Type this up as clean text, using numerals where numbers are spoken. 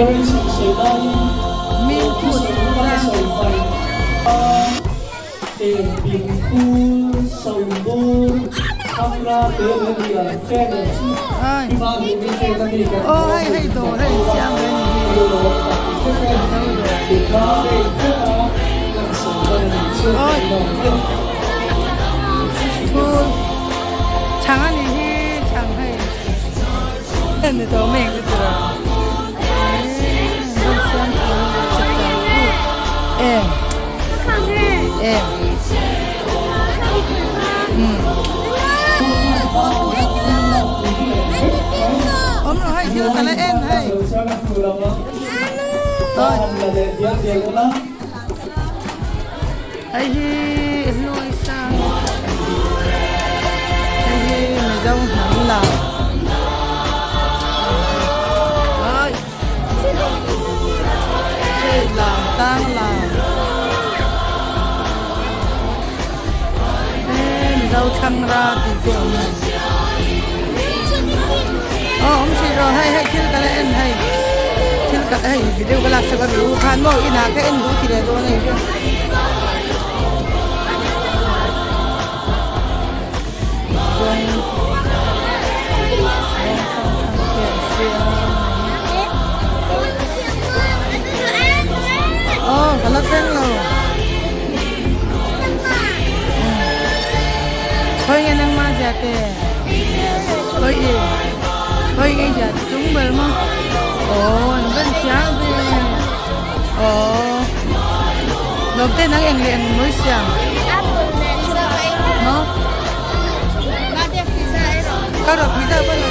Min kut chungchang Aw hei hei dawr hei siam ve ni hi Mizo dawr Awi Thul chhang a nih hi chhang hei ni tawh mai ang chu tiraw Eee rawn siam thul chapchar kut em em umm awm lo hei thil ka la en hei hei hi hlui sang hei hi mizo hnam lam Chei lam tang lam he mizo thlangra tih te a awm a aw awm hrih rawh hei hei thil ka la en hei thil ka hei video ka lak sak a ru khan maw inah ka en duh ti leh dawn a ni Aw ka la thleng lo khawi nge nangma zia te khawi i khawi nge zia te chung ber maw aw an van thiam ve aw lawm te nang eng leh eng mawi siam maw ka rawh pizza pawh.